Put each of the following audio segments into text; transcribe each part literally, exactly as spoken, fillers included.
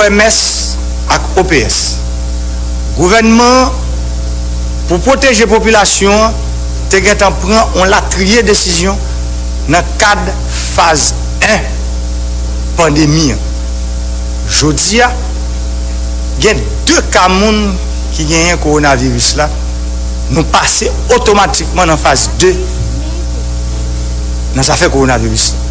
O M S ak O P S. Gouvènman an, pou pwoteje popilasyon an, te gentan pran yon latriye desizyon nan kad faz en pandemi an. Jodi a, gen de ka moun ki genyen kowonaviris la, nou pase otomatikman nan faz de nan zafè kowonaviris la.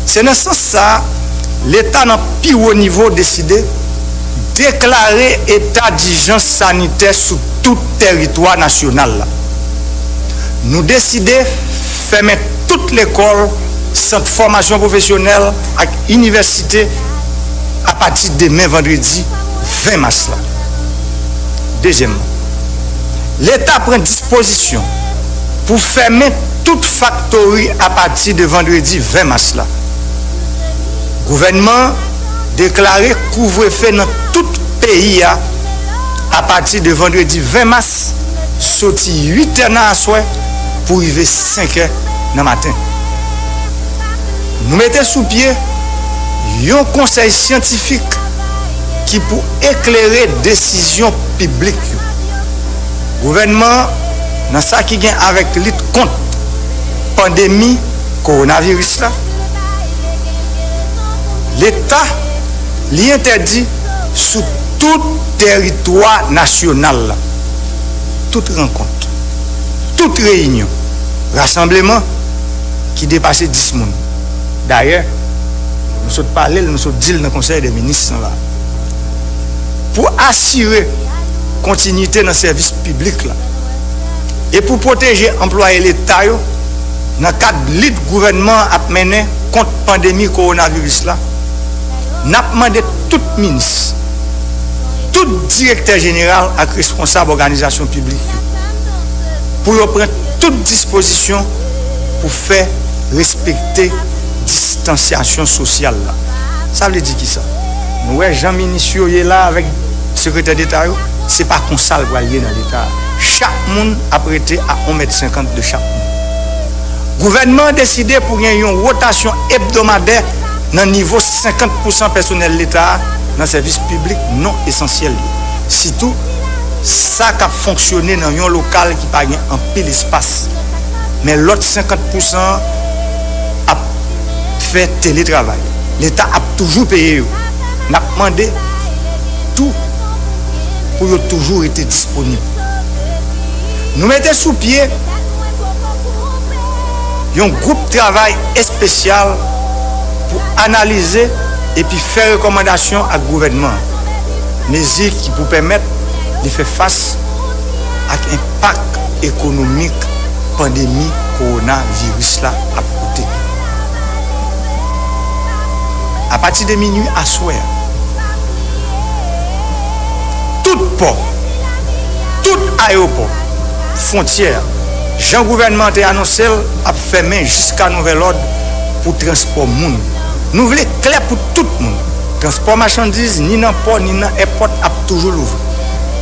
Se nan sans sa a, Leta nan pi wo nivo deside deklare eta dijans sanitè sou tout tèritwa nasyonal la. Nou deside fèmen tout lekòl, sant fòmasyon pwofesyonèl ak inivèsite apati demen vandredi ven mas la. Dezyèmman, Leta pran dispozisyon pou fèmen tout faktori apati de vandredi ven mas la. Gouvènman an deklare kouvrefe nan tout peyi a apati de vandredi ven mas, soti uit è nan aswè pou rive senk è nan maten. Nou mete sou pye yon konsèy syantifik ki pou eklere desizyon piblik yo. Gouvènman an, nan sa ki gen avèk lit kont pandemi kowonaviris la, Leta, li entèdi sou tout tèritwa nasyonal la, tout rankont, tout reyinyon, rasanbleman ki depase dis moun. Dayè, nou sot pale l, nou sot di l nan Konsèy dè Minis lan la. Pou asire kontinite nan sèvis piblik la e pou pwoteje anplwaye Leta yo nan kad lit gouvènman an ap mennen kont pandemi kowonaviris la, n ap mande tout minis, tout direktè jeneral ak responsab òganizasyon piblik yo pou yo pran tout dispozisyon pou fè respekte distansyasyon sosyal la. Sa vle di kisa? Nou wè jan minis yo ye la avèk sekretè deta yo, se pa konsa l pral ye nan Leta a. Chak moun ap rete a yon mèt senkant de chak moun. Gouvènman an deside pou gen yon wotasyon ebdomadè nan nivo senkant pousan pèsonèl Leta a nan sèvis piblik non esansyèl yo, sitou sa k ap fonksyone nan yon lokal ki pa gen anpil espas. Men lòt senkant pousan an ap fè teletravay. Leta ap toujou peye yo. N ap mande tou pou yo toujou rete disponib. Nou mete sou pye yon gwoup travay espesyal pou analize epi fè rekòmandasyon ak gouvènman an, mezi ki pou pèmèt li fè fas ak enpak ekonomik pandemi kowonaviris la ap pote. Apati de minui aswè a, tout pò, tout ayewopò, fwontyè a, jan gouvènman an te anonse l, ap fèmen jiska nouvèl òd pou transpò moun. Nou vle klè pou tout moun. Transpò machandiz, ni nan pò, ni nan èpòt, ap toujou louvri.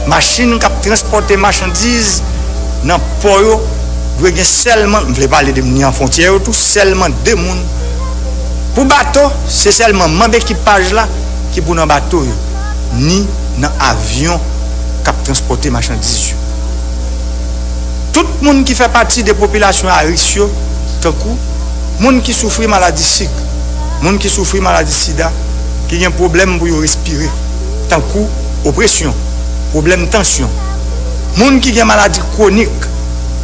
Machin k ap transpòte machandiz nan pò yo dwe gen sèlman, m vle pale de ni an fwontyè yo tou, sèlman de moun. Pou bato, se sèlman manm ekipaj la ki pou nan bato yo, ni nan avyon k ap transpòte machandiz yo. Tout moun ki fè pati de popilasyon a risk yo, tankou moun ki soufri maladi sik, moun ki soufri maladi sida, ki gen pwoblèm pou yo respire, tankou opresyon, pwoblèm tansyon, moun ki gen maladi kwonik,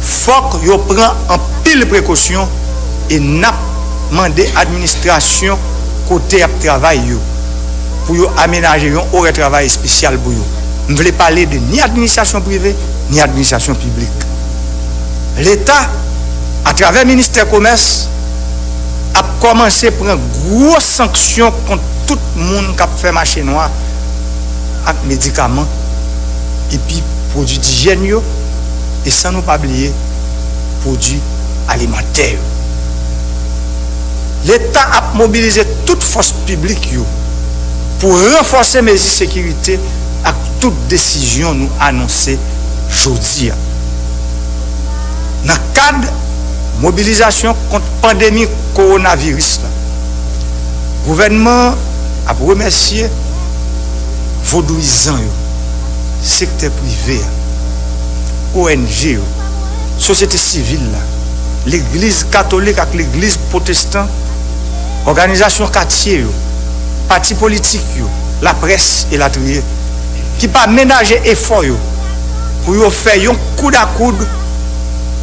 fòk yo pran anpil prekosyon e n ap mande administrasyon kote y ap travay yo pou yo amenaje yon orè travay espesyal pou yo. M vle pale de ni administrasyon prive, ni administrasyon piblik. Leta, atravè ministè komès, ap kòmanse pran gwo sanksyon kont tout moun k ap fè mache nwa ak medikaman epi pwodui dijyèn yo, e san nou pa bliye pwodui alimantè yo. Leta ap mobilize tout fòs piblik yo pou ranfòse mezi sekirite ak tout desizyon nou anonse jodi a. Nan kad mobilizasyon kont pandemi kowonaviris la, gouvènman an ap remèsye vodouyizan yo, sektè prive a, O N G yo, sosyete sivil la, legliz katolik ak legliz pwotestan, òganizasyon katye yo, pati politik yo, laprès, elatriye, ki pa menaje efò yo pou yo fè yon koudakoud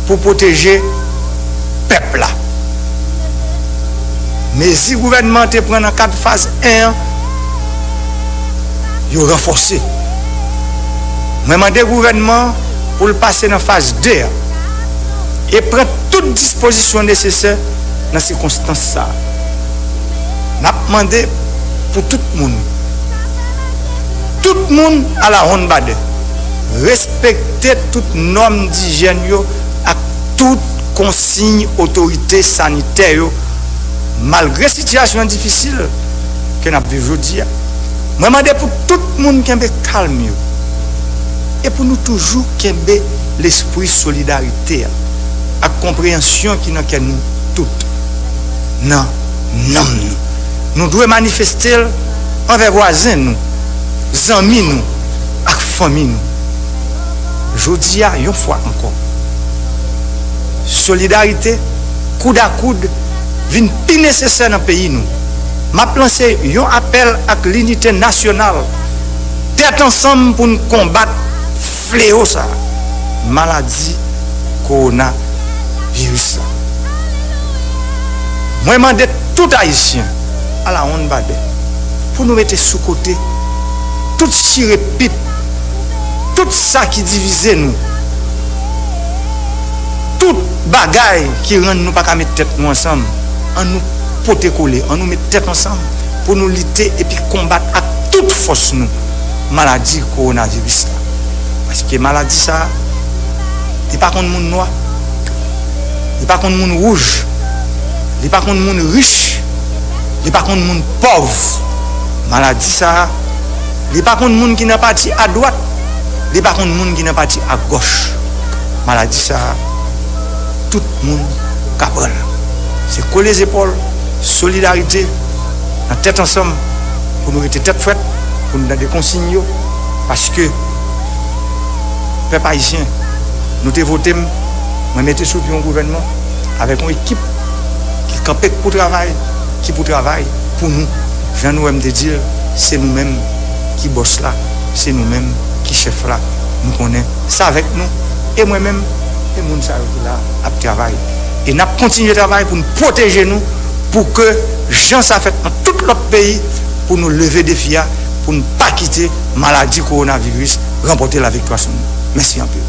pou pwoteje pèp la. Mezi gouvènman an te pran nan kad faz en an, yo ranfòse. Mwen mande gouvènman an pou l pase nan faz de a e pran tout dispozisyon nesesè nan sikonstans sa a. N ap mande pou tout moun, tout moun alawonnbadè, respekte tout nòm dijyèn yo ak tout konsiy otorite sanitè yo, malgre sitiyasyon difisil ke n ap viv jodi a. Mwen mande pou tout moun kenbe kalm yo e pou nou toujou kenbe lespri solidarite a ak konpreyansyon ki nan kè nou tout, nan nanm nou. Nou dwe manifeste l anvè vwazen nou, zanmi nou ak fanmi nou. Jodi a, yon fwa ankò, solidarite, koudakoud, vin pi nesesè nan peyi nou. M ap lanse yon apèl ak linite nasyonal. Tèt ansanm pou n konbat fleyo sa a, maladi kowonaviris la. Mwen mande tout Ayisyen, alawonnbadè, pou nou mete sou kote tout chire pit, tout sa ki divize nou, tout bagay ki rann nou pa ka met tèt nou ansanm. An nou pote kole, an nou met tèt ansanm pou nou lite epi konbat ak tout fòs nou maladi kowonaviris la. Paske maladi sa a, li pa konn moun nwa, li pa konn moun wouj, li pa konn moun rich, li pa konn moun pòv. Maladi sa a, li pa konn moun ki nan pati adwat, li pa konn moun ki nan pati agòch. Maladi sa a, tout moun ka pran l. Se kole zepòl, solidarite, nan tèt ansanm, pou nou rete tèt frèt, pou nou tande konsiy yo, paske pèp ayisyen, nou te vote m, mwen mete sou pye yon gouvènman avèk yon ekip ki kanpe pou travay, ki pou travay pou nou. Jan nou wè m te di l, se nou menm ki bòs la, se nou menm ki chèf la. Nou konnen se avèk nou, e mwen menm, e moun sa yo ki la ap travay. E n ap kontinye travay pou n pwoteje nou, pou ke jan sa fèt nan tout lòt peyi, pou nou leve defi a, pou n pa kite maladi kowonaviris ranpòte laviktwa sou nou. Mèsi anpil.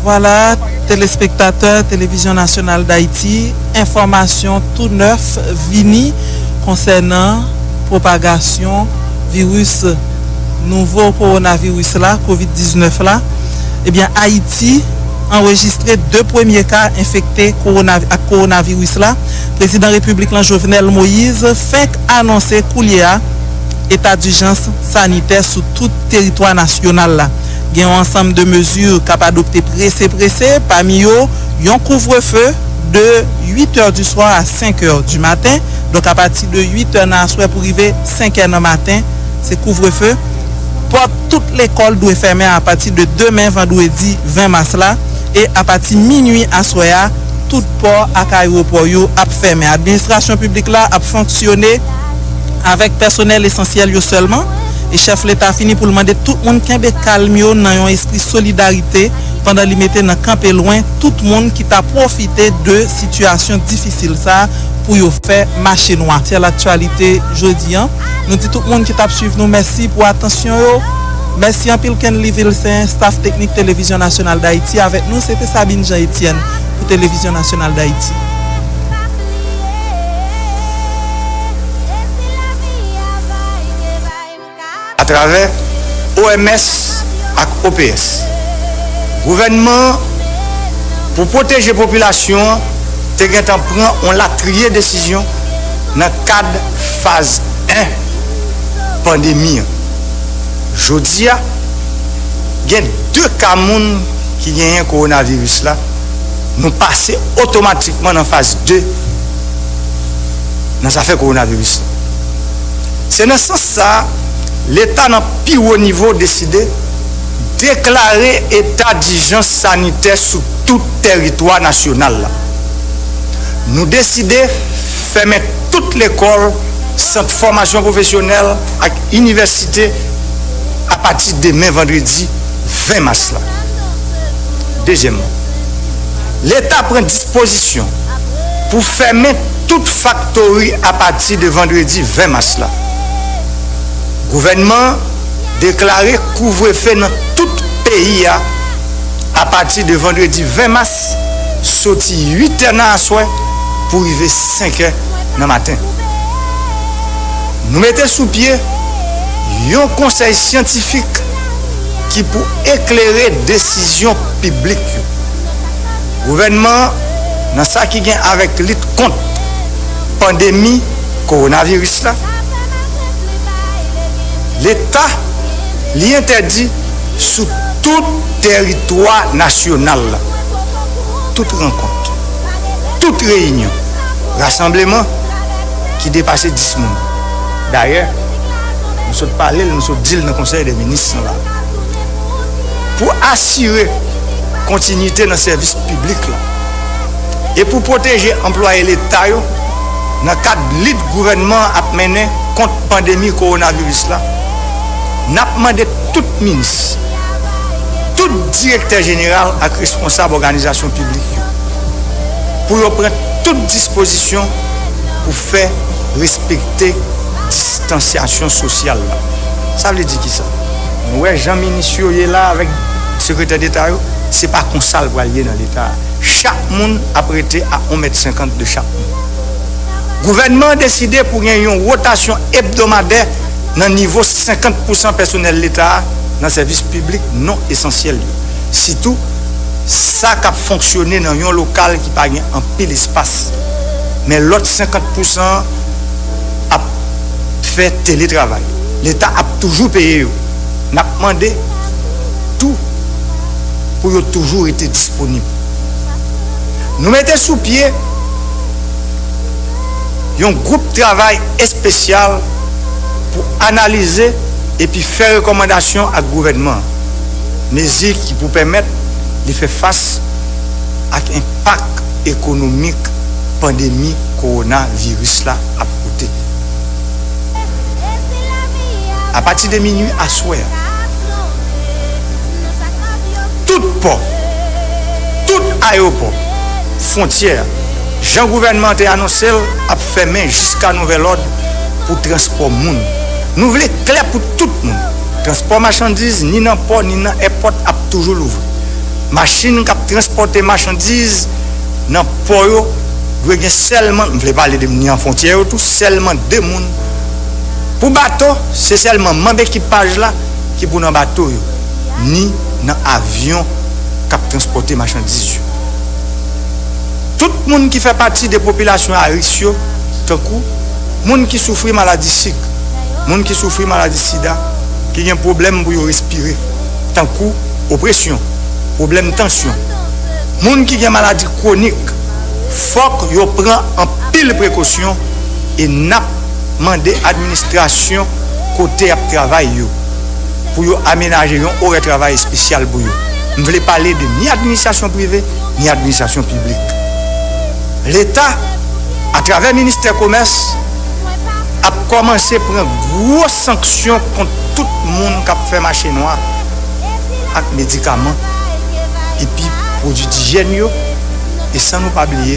Vwala, telespektatè Televizyon Nasyonal Dayiti, enfòmasyon tou nèf vini konsènan pwopagasyon viris, nouvo kowonaviris la, kovid diznèf la. Ebyen, Ayiti anrejistre de premye ka enfekte kowona-, ak kowonaviris la. Prezidan Repiblik lan, Jovenel Moïse, fenk anonse koulye a eta dijans sanitè sou tout teritwa nasyonal la. Gen yon ansanm de mezi k ap adopte prese prese, pami yo yon kouvrefe de uit è di swa a senk è di maten. Donk, apati de uit è nan aswè pou rive senk è nan maten, se kouvrefe. Pòt tout lekòl dwe fèmen apati de demen, vandredi ven mas la, e apati minui aswè a, tout pò ak ayewopò yo ap fèmen. Administrasyon piblik la ap fonksyone avèk pèsonèl esansyèl yo sèlman. E chèf leta fini pou l mande tout moun kenbe kalm yo nan yon espri solidarite, pandan li mete nan kanpe lwen tout moun ki ta pwofite de sitiyasyon difisil sa a pou yo fè mache nwa. Se laktyalite jodi an. Nou di tout moun ki t ap swiv nou mèsi pou atansyon yo. Mèsi anpil Kenly Vilsen, staf teknik Televizyon Nasyonal Dayiti. Avèk nou, se te Sabine Jean Etienne pou Televizyon Nasyonal Dayiti. Atravè O M S ak O P S, gouvènman an, pou pwoteje popilasyon an, te gentan pran yon latriye desizyon nan kad faz en pandemi an. Jodi a, gen de ka moun ki genyen kowonaviris la Nou pase otomatikman nan faz de nan zafè kowonaviris la. Se nan sans sa a, Leta nan pi wo nivo deside deklare eta dijans sanitè sou tout tèritwa nasyonal la. Nou deside fèmen tout lekòl, sant fòmasyon pwofesyonèl ak inivèsite apati demen vandredi ven mas la. Dezyèmman, Leta pran dispozisyon pou fèmen tout faktori apati de vandredi ven mas la. Gouvènman an deklare kouvrefe nan tout peyi a apati de vandredi ven mas, soti uit è nan aswè pou rive senk è nan maten. Nou mete sou pye yon konsèy syantifik ki pou eklere desizyon piblik yo. Gouvènman an, nan sa ki gen avèk lit kont pandemi kowonaviris la, Leta, li entèdi sou tout tèritwa nasyonal la, tout rankont, tout reyinyon, rasanbleman ki depase dis moun. Dayè, nou sot pale l, nou sot di l nan Konsèy dè Minis lan la. Pou asire kontinite nan sèvis piblik la e pou pwoteje anplwaye Leta yo nan kad lit gouvènman an ap mennen kont pandemi kowonaviris la, n ap mande tout minis, tout direktè jeneral ak responsab òganizasyon piblik yo pou yo pran tout dispozisyon pou fè respekte distansyasyon sosyal la. Sa vle di kisa? Nou wè jan minis yo ye la avèk sekretè deta yo, se pa konsa l pral ye nan Leta a. Chak moun ap rete a yon mèt senkant de chak moun. Gouvènman an deside pou gen yon wotasyon ebdomadè nan nivo senkant pousan pèsonèl Leta a nan sèvis piblik non esansyèl yo, sitou sa k ap fonksyone nan yon lokal ki pa gen anpil espas. Men lòt senkant pousan an ap fè teletravay. Leta ap toujou peye yo. N ap mande tou pou yo toujou rete disponib. Nou mete sou pye yon gwoup travay espesyal pou analize epi fè rekòmandasyon ak gouvènman an, mezi ki pou pèmèt li fè fas ak enpak ekonomik pandemi kowonaviris la ap pote. Apati de minui aswè a, tout pò, tout ayewopò, fwontyè, jan gouvènman an te anonse l, ap fèmen jiska nouvèl òd pou transpò moun. Nou vle klè pou tout moun. Transpò machandiz, ni nan pò, ni nan èpòt, ap toujou louvri. Machin k ap transpòte machandiz nan pò yo dwe gen sèlman, m vle pale de ni an fwontyè yo tou, sèlman de moun. Pou bato, se sèlman manm ekipaj la ki pou nan bato yo, ni nan avyon k ap transpòte machandiz yo. Tout moun ki fè pati de popilasyon a risk yo, tankou moun ki soufri maladi sik, moun ki soufri maladi sida, ki gen pwoblèm pou yo respire, tankou opresyon, pwoblèm tansyon, moun ki gen maladi kwonik, fòk yo pran anpil prekosyon e n ap mande administrasyon kote y ap travay yo pou yo amenaje yon orè travay espesyal pou yo. M vle pale de ni administrasyon prive, ni administrasyon piblik. Leta, atravè ministè komès, ap kòmanse pran gwo sanksyon kont tout moun k ap fè mache nwa ak medikaman epi pwodui dijyèn yo, e san nou pa bliye